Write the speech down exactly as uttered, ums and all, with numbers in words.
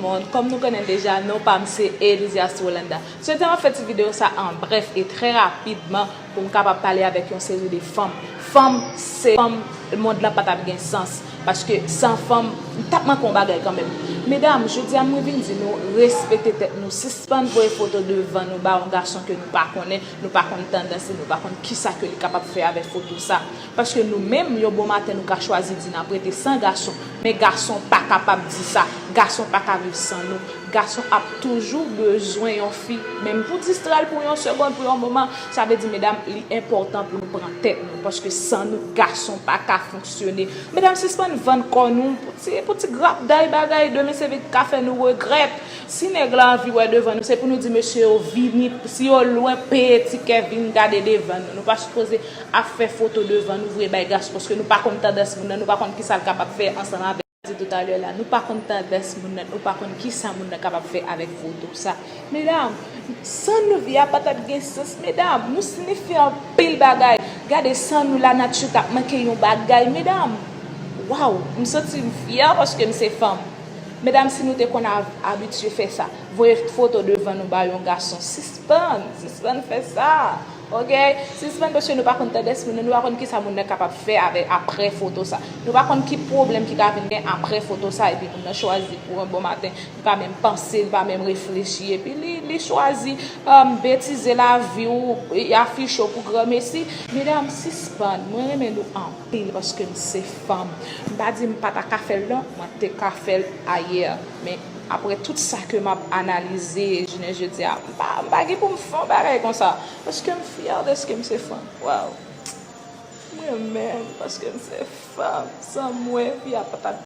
Kòm nou konnen deja, non pa m se Elizias Rolanda. Sou te m ap fè ti videyo sa an brèf e trè rapidman pou m kapab pale avèk yon seri de fanm. Fanm se fanm, mond lan pa t ap gen sans. Paske san fanm, m t ap manke yon bagay kanmenm. Medam, jodi a mwen vin di nou, respekte tèt nou, sispann voye foto devan nou ba yon gason ke nou pa konnen, nou pa konn tandans li, nou pa konn kisa ke li kapab fè avèk foto sa. Paske nou menm, yon bon maten, nou ka chwazi di n ap rete san gason. Men gason pa kapab di sa. Gason pa ka viv san nou. Gason ap toujou bezwen yon fi. Menm pou distrè l pou yon segonn, pou yon moman, sa vle di, medam, li enpòtan pou nou pran tèt nou. Paske san nou, gason pa ka fonksyone. Medam, sispann vann kò nou pou ti, pou ti grapday bagay. Demen se vin ka fè nou regrèt. Si nèg la anvi wè devan nou, se pou nou di mesye yo vini. Si yo lwen, peye tikè, vin gade devan nou. Nou pa sipoze ap fè foto devan nou voye bay gason, paske nou pa konn tandans moun nan, nou pa konn kisa l kapab fè ansanm avèk. Di toutalè la, nou pa konn tandans moun nan, nou pa konn kisa moun nan kapab fè avèk foto sa. Medam, san nou vi a pa t ap gen sans, medam, nou siyifi anpil bagay. Gade san nou, lanati t ap manke yon bagay, medam. Waw, m santi m fyè paske m se fanm. Medam, si nou te konn ab- abitye fè sa, voye foto devan nou ba yon gason, sispann, sispann fè sa. Ok? Sispann, paske nou pa konn tandans moun nan, nou pa konn kisa moun nan kapab fè avè, aprè foto sa. Nou pa konn ki pwoblèm ki ka vin gen aprè foto sa, epi moun nan chwazi pou yon bon maten, li pa menm panse, li pa menm reflechi, epi li, li chwazi um, betize lavi w, e afiche w pou granmesi. Medam, sispann. Mwen renmen nou anpil paske m se fanm. M pa di m pa ta ka fè l non, mwen te ka fè l ayè. Men aprè tout sa ke m ap analize jounen jodi a, m pa, m pa gen pou m fè yon bagay konsa. Paske m fyè dèske m se fanm. Waw. M renmen paske m se fanm. San mwen, vi a pa t ap